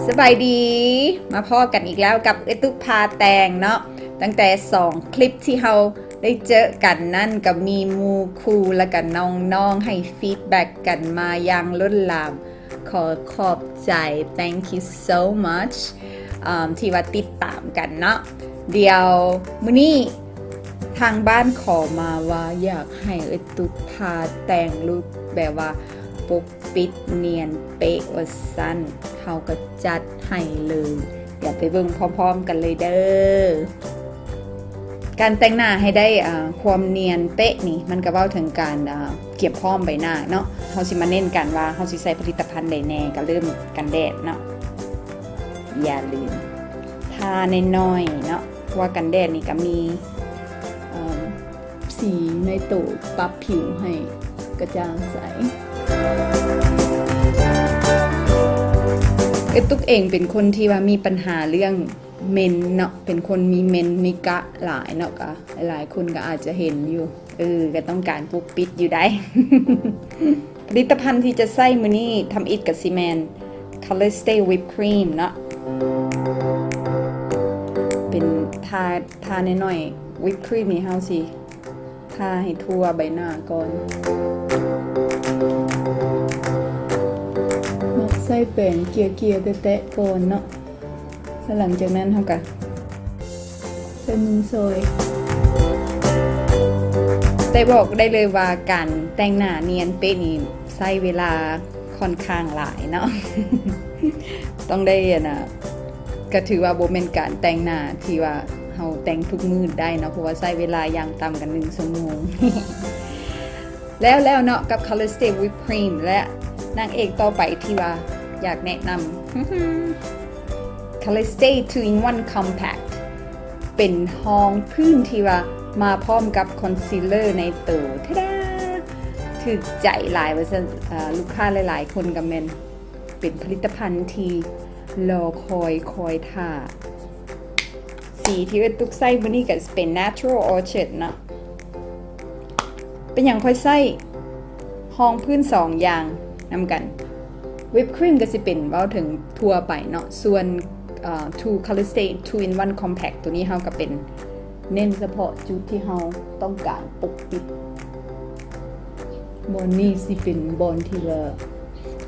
ສະບາຍດີ ມາພໍ້ກັນອີກແລ້ວກັບເອື້ອຍຕຸກພາແຕ່ງເນາະ. ຕັ້ງແຕ່ສອງຄລິບທີ່ເຮົາໄດ້ເຈີກັນນັ້ນ ກໍມີໝູ່ຄູ່ ແລ້ວກໍນ້ອງໆ ໃຫ້ feedback ກັນມາຢ່າງລົ້ນຫຼາມ. ຂໍຂອບໃຈ thank you so much ອາ ທີ່ວ່າຕິດຕາມກັນເນາະ. ດຽວມື້ນີ້ທາງບ້ານຂໍມາວ່າ ຢາກໃຫ້ເອື້ອຍຕຸກພາແຕ່ງລຸກແບບວ່າປົກປິດນຽນເປະວ່າຊັ້ນ, ເຮົາກໍຈັດໃຫ້ເລີຍ. ດຽວໄປເບິ່ງພ້ອມໆກັນເລີຍເດີ. ການແຕ່ງໜ້າໃຫ້ໄດ້ ອາ ຄວາມນຽນເປະນີ້ ມັນກໍເວົ້າເຖິງການ ອາ ກຽມພ້ອມໃບໜ້າເນາະ. ເຮົາຊິມາເນັ້ນກັນວ່າເຮົາຊິໃຊ້ຜະລິດຕະພັນໃດແດ່, ກໍເລີ່ມກັນແດດເນາະ. ຢ່າລືມທາໜ້ອຍໆເນາະ, ເພາະວ່າກັນແດດນີ້ກໍມີ ເອີ ສີໃນໂຕປັບຜິວໃຫ້ກະຈ່າງໃສ. ເອື້ອຍຕຸກເອງເປັນຄົນທີ່ວ່າມີບັນຫາເລື່ອງເມັນເນາະ, ເປັນຄົນມີເມັນ ມີກະຫຼາຍເນາະ, ກະຫຼາຍໆຄົນກໍອາດຈະເຫັນຢູ່. ເອີ ກໍຕ້ອງການປົກປິດຢູ່ໃດ໋. ຜະລິດຕະພັນທີ່ຈະໃຊ້ມື້ນີ້ທຳອິດກໍຊິແມ່ນ Color Stay Whip Cream ເນາະ, ເປັນທາ ທາໜ້ອຍໆ. Whip Cream ນີ້ເຮົາຊິທາໃຫ້ທົ່ວໃບໜ້າກ່ອນ. ມັກໃຊ້ແປງເກຍໆ ແຕະໆກ່ອນເນາະ. ແລ້ວຫຼັງຈາກນັ້ນເຮົາກະໃສ່ມືຊອຍ. ແຕ່ບອກໄດ້ເລີຍວ່າການແຕ່ງໜ້ານຽນເປະນີ້ໃຊ້ເວລາຂ້ອນຂ້າງຫຼາຍເນາະ. ຕ້ອງໄດ້ ອັນນ່າ ກະຖືວ່າບໍ່ແມ່ນການແຕ່ງໜ້າທີ່ວ່າເຮົາແຕ່ງທຸກມື້ໄດ້ເນາະ, ເພາະວ່າໃຊ້ເວລາຢ່າງຕ່ຳກະໜຶ່ງຊົ່ວໂມງ. ແລ້ວແລ້ວເນາະ ກັບ Color Stay Whip Cream ແລະ ນາງເອກຕໍ່ໄປທີ່ວ່າຢາກແນະນຳ Color Stay Two in One Compact ເປັນຮອງພື້ນທີ່ວ່າມາພ້ອມກັບ Concealer ໃນໂຕ. ທະດາ! ຖືກໃຈຫຼາຍວ່າຊັ້ນ. ເອີ ລູກຄ້າຫຼາຍໆຄົນກໍແມ່ນ ເປັນຜະລິດຕະພັນທີ່ລໍຄອຍ ຄອຍຖ້າ. ສີທີ່ເອື້ອຍຕຸກໃຊ້ມື້ນີ້ກໍຊິເປັນ Natural Orchid ເນາະ. ເປັນຫຍັງຂ້ອຍໃຊ້ຮອງພື້ນສອງຢ່າງນຳກັນ? Whip Cream ກໍຊິເປັນເວົ້າເຖິງທົ່ວໄປເນາະ, ສ່ວນ ເອີ Two Color Stay Two in One Compact ໂຕນີ້ເຮົາກໍເປັນ ເນັ້ນສະເພາະຈຸດທີ່ເຮົາຕ້ອງການປົກປິດ. ບ່ອນນີ້ຊິເປັນບ່ອນທີ່ວ່າ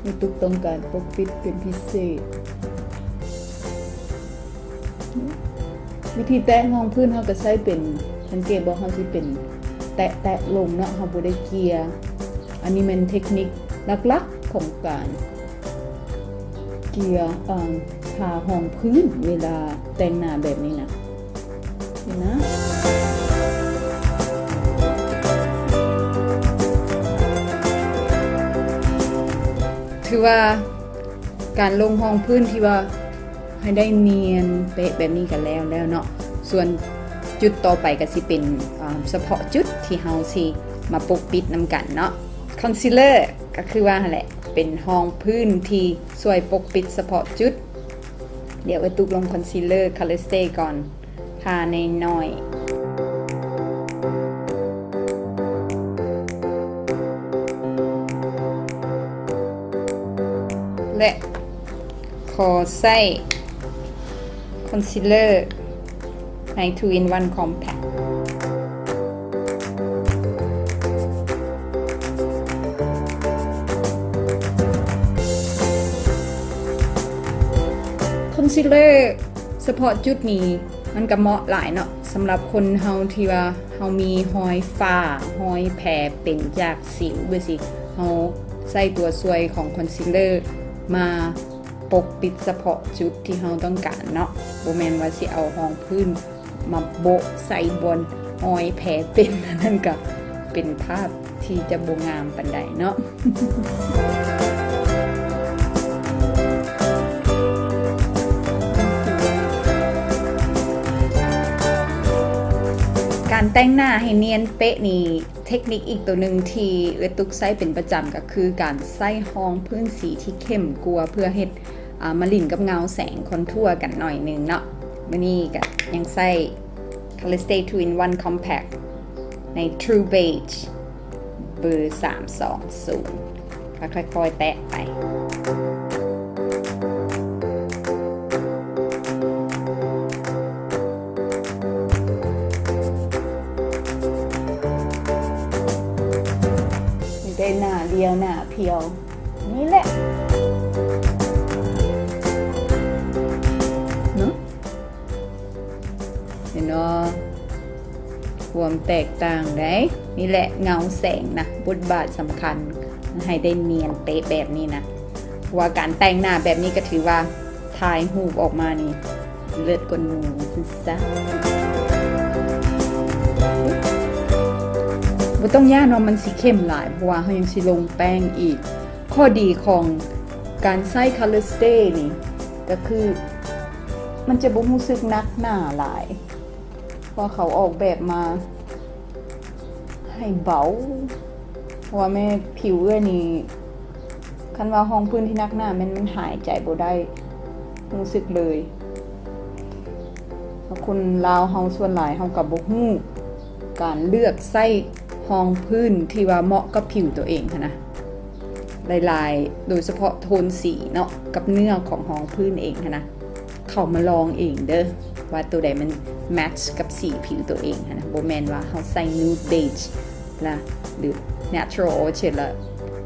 ເອື້ອຍຕຸກຕ້ອງການປົກປິດເປັນພິເສດ. ວິທີແຕະຮອງພື້ນເຮົາກໍໃຊ້ເປັນ ສັງເກດບໍ່ ເຮົາຊິເປັນແຕະໆລົງເນາະ, ເຮົາບໍ່ໄດ້ເກຍ. ອັນນີ້ແມ່ນເທັກນິກຫຼັກໆຂອງການເກຍ ເອີ ທາຮອງພື້ນເວລາແຕ່ງໜ້າແບບນີ້ນະ. ນີ້ນະ ຖືວ່າການລົງຮອງພື້ນທີ່ວ່າໃຫ້ໄດ້ນຽນເປະແບບນີ້ກໍແລ້ວແລ້ວເນາະ. ສ່ວນຈຸດຕໍ່ໄປກໍຊິເປັນ ອາ ສະເພາະຈຸດທີ່ເຮົາຊິມາປົກປິດນຳກັນເນາະ. Concealer ກໍຄືວ່າຫັ້ນແຫຼະ ເປັນຮອງພື້ນທີ່ຊ່ວຍປົກປິດສະເພາະຈຸດ. ດຽວເອື້ອຍຕຸກລົງ Concealer Color Stay ກ່ອນ ທາໜ້ອຍໆ ແລະ ຂໍໃຊ້ Concealer ໃນ Two in One Compact. Concealer ສະເພາະຈຸດນີ້ມັນກະເໝາະຫຼາຍເນາະ ສຳລັບຄົນເຮົາທີ່ວ່າເຮົາມີຮອຍຝ້າ ຮອຍແຜເປັນຈາກສິວຈັ່ງຊີ້ ເຮົາໃຊ້ຕົວຊ່ວຍຂອງ Concealer ມາປົກປິດສະເພາະຈຸດທີ່ເຮົາຕ້ອງການເນາະ. ບໍ່ແມ່ນວ່າຊິເອົາຮອງພື້ນມາໂບະໃສ່ບ່ອນຮອຍແຜເປັນ, ອັນນັ້ນກະເປັນພາບທີ່ຈະບໍ່ງາມປານໃດເນາະ. ການແຕ່ງໜ້າໃຫ້ນຽນເປະນີ້ ເທັກນິກອີກໂຕໜຶ່ງທີ່ເອື້ອຍຕຸກໃຊ້ເປັນປະຈຳ ກໍຄືການໃຊ້ຮອງພື້ນສີທີ່ເຂັ້ມກວ່າ ເພື່ອເຮັດ ອາ ມາຫຼິ້ນກັບເງົາແສງຄອນທົວກັນໜ້ອຍໜຶ່ງເນາະ. ມື້ນີ້ກໍຍັງໃຊ້ Color Stay Two in One Compact ໃນ True Beige ເບີສາມສອງສູນ ໄປ ຄ່ອຍໆແຕະໄປ. ມີແຕ່ໜ້າລຽວໜ້າພຽວນີ້ແຫຼະເນາະ. ເຫັນບໍ່? ຄວາມແຕກຕ່າງໃດ໋. ນີ້ແຫຼະເງົາແສງນະ ບົດບາດສຳຄັນ ໃຫ້ໄດ້ນຽນເປະແບບນີ້ນະ. ເພາະວ່າການແຕ່ງໜ້າແບບນີ້ກໍຖືວ່າຖ່າຍຮູບອອກມານີ້ເລີດກວ່າໝູ່ຊັ້ນຊະ. ບໍ່ຕ້ອງຢ້ານວ່າມັນຊິເຂັ້ມຫຼາຍ ເພາະວ່າເຮົາຍັງຊິລົງແປ້ງອີກ. ຂໍ້ດີຂອງການໃຊ້ Color Stay ນີ້ກໍຄື ມັນຈະບໍ່ຮູ້ສຶກໜັກໜາຫຼາຍ ເພາະວ່າເຂົາອອກແບບມາໃຫ້ເບົາ. ເພາະວ່າແມ່ຜິວເອື້ອຍນີ້ ຄັນວ່າຮອງພື້ນທີ່ໜັກໜາແມ່ນມັນຫາຍໃຈບໍ່ໄດ້ ຮູ້ສຶກເລີຍ. ແລ້ວຄົນລາວເຮົາສ່ວນຫຼາຍເຮົາກໍບໍ່ຮູ້ການເລືອກໃຊ້ຮອງພື້ນທີ່ວ່າເໝາະກັບຜິວຕົວເອງຫັ້ນນະ ຫຼາຍໆ ໂດຍສະເພາະໂທນສີເນາະ ກັບເນື້ອຂອງຮອງພື້ນເອງຫັ້ນນະ ເຂົ້າມາລອງເອງເດີ້ ວ່າໂຕໃດມັນແມັດກັບສີຜິວໂຕເອງຫັ້ນນະ. ບໍ່ແມ່ນວ່າເຮົາໃສ່ nude beige ລະ ຫຼື natural orange ລະ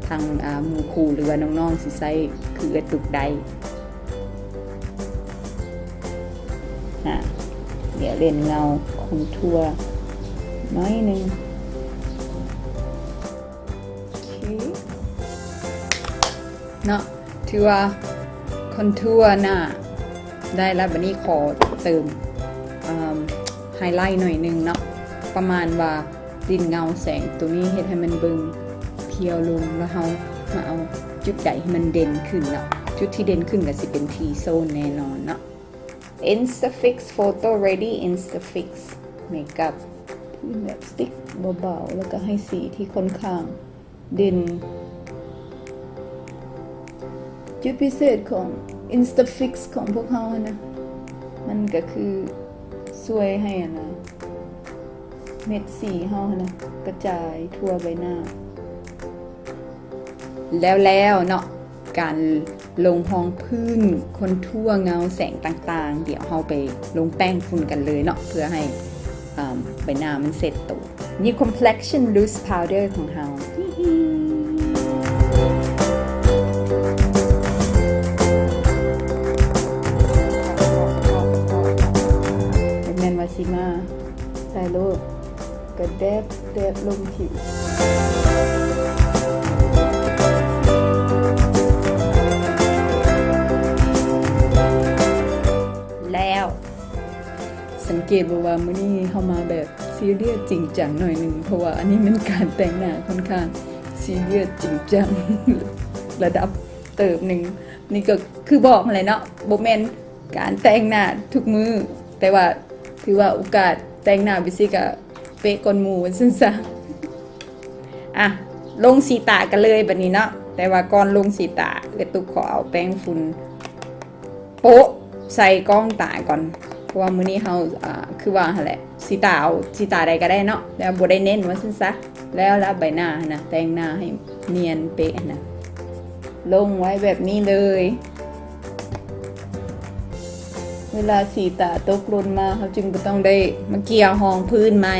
ທາງ ອາ ໝູ່ຄູ່ ຫຼືວ່ານ້ອງໆຊິໃຊ້ຄືເອື້ອຍຕຸກໄດ້. ອາ ດຽວເຫຼັ້ນເງົາ contour ໜ້ອຍໜຶ່ງ. ໂອເຄເນາະ ຖືວ່າ contour ໜ້າໄດ້ລະ. ບັດນີ້ຂໍເຕີມ ເອີ່ມ highlight ໜ້ອຍໜຶ່ງເນາະ ປະມານວ່າຫຼິ້ນເງົາແສງໂຕນີ້ ເຮັດໃຫ້ມັນເບິ່ງພຽວລົງ ແລ້ວເຮົາມາເອົາຈຸດໃດໃຫ້ມັນເດັ່ນຂຶ້ນເນາະ. ຈຸດທີ່ເດັ່ນຂຶ້ນກໍຊິເປັນ T-zone ແນ່ນອນເນາະ. Instafix Photo Ready Instafix Makeup ພື້ນແບບສະຕິກເບົາໆ ແລ້ວກໍໃຫ້ສີທີ່ຄ່ອນຂ້າງເດັ່ນ. ຈຸດພິເສດຂອງ Instafix ຂອງພວກເຮົາຫັ້ນນະ ມັນກໍຄືຊ່ວຍໃຫ້ ອັນນະ ເມັດສີເຮົາຫັ້ນນະ ກະຈາຍທົ່ວໃບໜ້າ. ແລ້ວໆເນາະ ການລົງຮອງພື້ນ contour ເງົາແສງຕ່າງໆ ດຽວເຮົາໄປລົງແປ້ງຝຸ່ນກັນເລີຍເນາະ ເພື່ອໃຫ້ ອາ ໃບໜ້າມັນເຊັດໂຕ. ນີ້ complexion loose powder ຂອງເຮົາ ແມ່ນວ່າຊິມາໃສ່ໂລດ ກະແດບ ແດບລົງຜິວ. ແລ້ວ ສັງເກດບໍ່ວ່າມື້ນີ້ເຮົາມາແບບຊີຣຽສຈິງຈັງໜ້ອຍໜຶ່ງ ເພາະວ່າອັນນີ້ແມ່ນການແຕ່ງໜ້າຂ້ອນຂ້າງຊີຣຽສຈິງຈັງລະດັບເຕີບໜຶ່ງ. ນີ້ກໍຄືບອກຫັ້ນແຫຼະເນາະ ບໍ່ແມ່ນການແຕ່ງໜ້າທຸກມື້ ແຕ່ວ່າຖືວ່າໂອກາດແຕ່ງໜ້າໄປຊິກະ ເປະກ່ອນໝູ່ວ່າຊັ້ນຊະ. ອ່ະ ລົງສີຕາກັນເລີຍບັດນີ້ເນາະ. ແຕ່ວ່າກ່ອນລົງສີຕາ ເອື້ອຍຕຸກຂໍເອົາແປ້ງຝຸ່ນໂປະໃສ່ກ້ອງຕາກ່ອນ ເພາະວ່າມື້ນີ້ເຮົາ ອ່າ ຄືວ່າຫັ້ນແຫຼະ ສີຕາ ເອົາສີຕາໃດກໍໄດ້ເນາະ ແຕ່ວ່າບໍ່ໄດ້ເນັ້ນວ່າຊັ້ນຊະ. ແລ້ວລະໃບໜ້າຫັ້ນນະ ແຕ່ງໜ້າໃຫ້ນຽນເປະຫັ້ນນະ ລົງໄວ້ແບບນີ້ເລີຍ. ເວລາສີຕາຕົກຫຼົ່ນມາ ເຮົາຈຶ່ງບໍ່ຕ້ອງໄດ້ມາເກ່ຍຮອງພື້ນໃໝ່.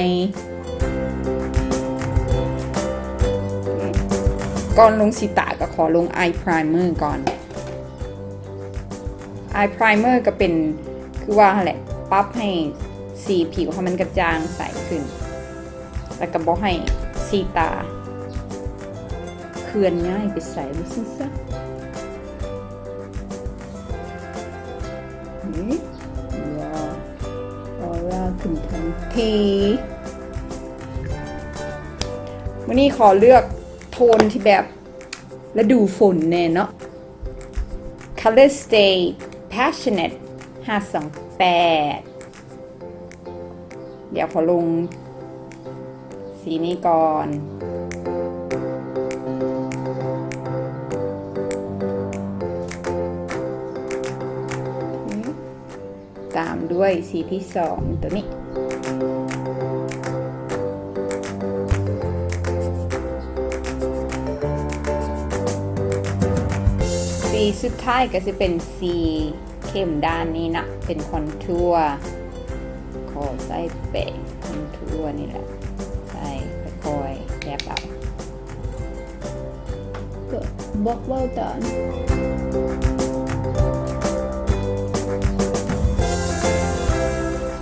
ກ່ອນລົງສີຕາກໍຂໍລົງ eye primer ກ່ອນ. Eye primer ກໍເປັນ ຄືວ່າຫັ້ນແຫຼະ ປັບໃຫ້ສີຜິວເຮົາມັນກະຈ່າງໃສຂຶ້ນ ແລ້ວກໍບໍ່ໃຫ້ສີຕາເຄື່ອນຍ້າຍໄປໃສ ວ່າຊັ້ນຊະ. ນີ້ ວ້າວ ອອຣາຂຶ້ນທັນທີ. ມື້ນີ້ຂໍເລືອກໂທນທີ່ແບບລະດູຝົນແດ່ເນາະ. Color Stay Passionate ຫ້າສອງແປດ. ດຽວຂໍລົງສີນີ້ກ່ອນ ຕາມດ້ວຍສີທີສອງ ໂຕນີ້. ສີສຸດທ້າຍກໍຊິເປັນສີເຂັ້ມດ້ານນີ້ເນາະ ເປັນຄອນທົວ. ຂໍໃຊ້ແປງຄອນທົວນີ້ແຫຼະ ໃສ່ຄ່ອຍໆ ແທບເອົາ. ກໍບອກເວົ້າຕາມ ໂອ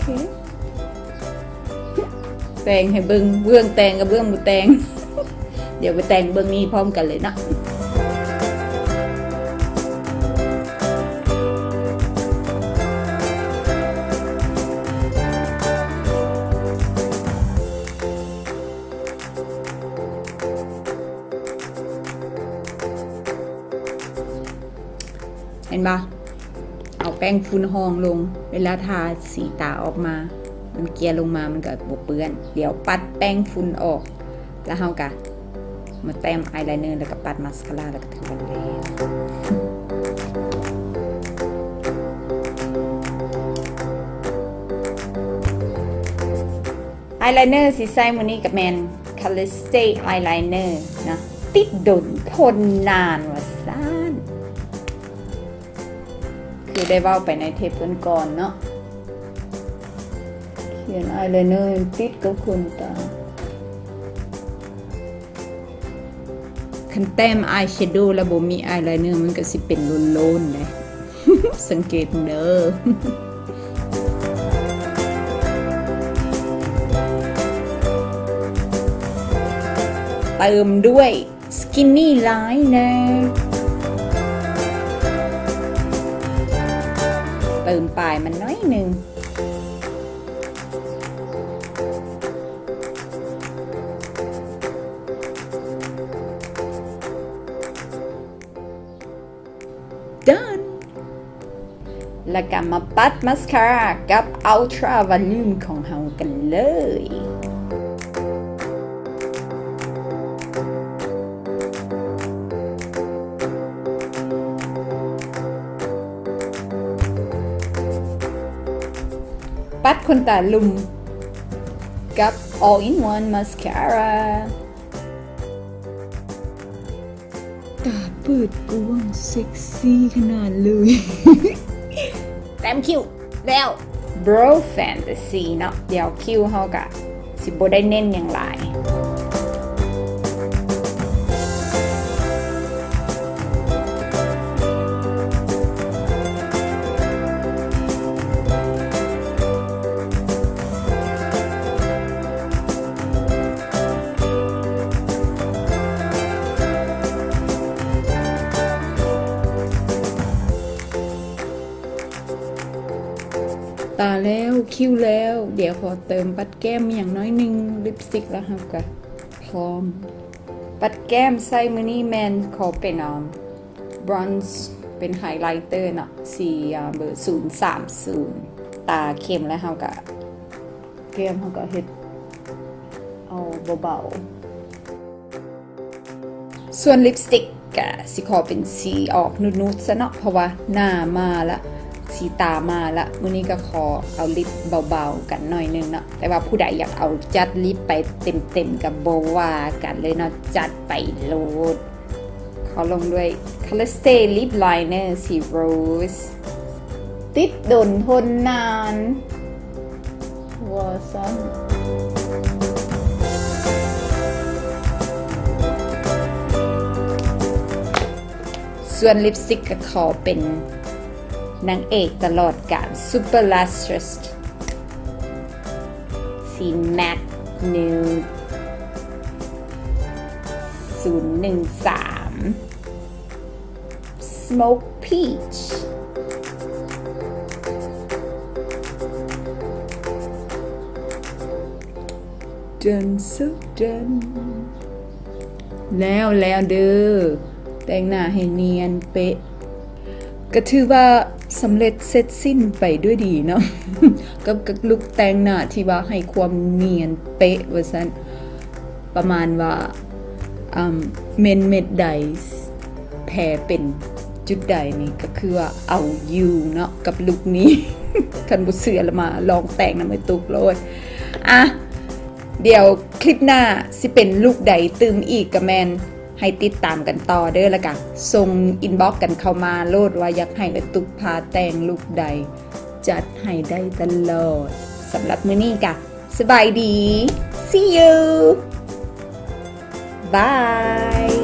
ເຄ ແຕ່ງໃຫ້ເບິ່ງ ເບື້ອງແຕ່ງກັບເບື້ອງບໍ່ແຕ່ງ. ດຽວໄປແຕ່ງເບື້ອງນີ້ພ້ອມກັນເລີຍເນາະ. ເຫັນບໍ່? ເອົາແປ້ງຝຸ່ນຮອງລົງ ເວລາທາສີຕາອອກມາ ມັນເກ່ຍລົງມາ ມັນກໍບໍ່ເປື້ອນ. ດຽວປັດແປ້ງຝຸ່ນອອກ ແລ້ວເຮົາກໍມາແຕ້ມອາຍໄລເນີ ແລ້ວກໍປັດມາສຄາຣາ ແລ້ວກໍຖືວ່າແລ້ວ. ອາຍໄລເນີທີ່ໃຊ້ມື້ນີ້ກໍແມ່ນ Color Stay Eyeliner ເນາະ ຕິດດົນທົນນານວ່າຊັ້ນ ຄືໄດ້ເວົ້າໄປໃນເທບກ່ອນໆເນາະ ຂຽນອາຍໄລເນີຕິດກັບຂົນຕາ. ຄັນແຕ້ມອາຍແຊໂດແລ້ວບໍ່ມີອາຍໄລເນີ ມັນກໍຊິເປັນໂລນໆເດ້ ສັງເກດເບິ່ງເດີ. ເຕີມດ້ວຍ Skinny Liner ເຕີມປາຍມັນໜ້ອຍໜຶ່ງ. Done. ແລ້ວກໍມາປັດມາສຄາຣາກັບ Ultra Volume ຂອງເຮົາກັນເລີຍ. ປັດຂົນຕາລຸ່ມກັບ All in One Mascara. ຕາເປີດກວ້າງເຊັກຊີຂະໜາດເລີຍ. ແຕ້ມຄິ້ວແລ້ວ Brow Fantasy ເນາະ ດຽວຄິ້ວເຮົາກະຊິບໍ່ໄດ້ເນັ້ນຫຍັງຫຼາຍ. ຕາແລ້ວ ຄິ້ວແລ້ວ ດຽວຂໍເຕີມປັດແກ້ມຫຍັງໜ້ອຍໜຶ່ງ ລິບສະຕິກ ແລ້ວເຮົາກະພ້ອມ. ປັດແກ້ມໃຊ້ມື້ນີ້ແມ່ນຂໍເປັນ ອາ Bronze ເປັນ Highlighter ເນາະ ສີ ອາ ເບີ ສູນສາມສູນ ຕາເຂັ້ມ ແລ້ວເຮົາກະ ແກ້ມເຮົາກະເຮັດເອົາເບົາໆ. ສ່ວນລິບສະຕິກກະຊິຂໍເປັນສີອອກນຸດໆຊະເນາະ ເພາະວ່າໜ້າມາລະ ສີຕາມາລະ. ມື້ນີ້ກະຂໍເອົາລິບເບົາໆກັນໜ້ອຍໜຶ່ງເນາະ ແຕ່ວ່າຜູ້ໃດຢາກເອົາຈັດລິບໄປເຕັມໆກະບໍ່ວ່າກັນເລີຍເນາະ ຈັດໄປໂລດ. ຂໍລົງດ້ວຍ Color Stay Lip Liner ສີ Rose ຕິດດົນທົນນານວ່າຊັ້ນ. ສ່ວນລິບສະຕິກກະຂໍເປັນນາງເອກຕະຫຼອດການ Super Lashes ສີ Matte Nude ສູນໜຶ່ງສາມ Smoke Peach. Done, so done. ແລ້ວ ແລ້ວເດີ ແຕ່ງໜ້າໃຫ້ນຽນເປະ ກະຖືວ່າສຳເລັດເສັດສິ້ນໄປດ້ວຍດີເນາະ ກັບ ກັບລຸກແຕ່ງໜ້າທີ່ວ່າໃຫ້ຄວາມນຽນເປະວ່າຊັ້ນ ປະມານວ່າ ອາ ເມັນເມັດໃດແພ້ເປັນຈຸດໃດນີ້ ກະຄືວ່າເອົາຢູ່ເນາະກັບລຸກນີ້. ຄັນບໍ່ເຊື່ອລະມາລອງແຕ່ງນຳໄອ້ຕຸກໂລດ. ອະ ດຽວຄລິບໜ້າຊິເປັນລຸກໃດຕື່ມອີກກະແມ່ນ ໃຫ້ຕິດຕາມກັນຕໍ່ເດີ້ ແລ້ວກະສົ່ງອິນບັອກກັນເຂົ້າມາໂລດວ່າຢາກໃຫ້ເອື້ອຍຕຸກພາແຕ່ງລຸກໃດ ຈັດໃຫ້ໄດ້ຕະຫຼອດ. ສຳລັບມື້ນີ້ກະສະບາຍດີ. See you. Bye.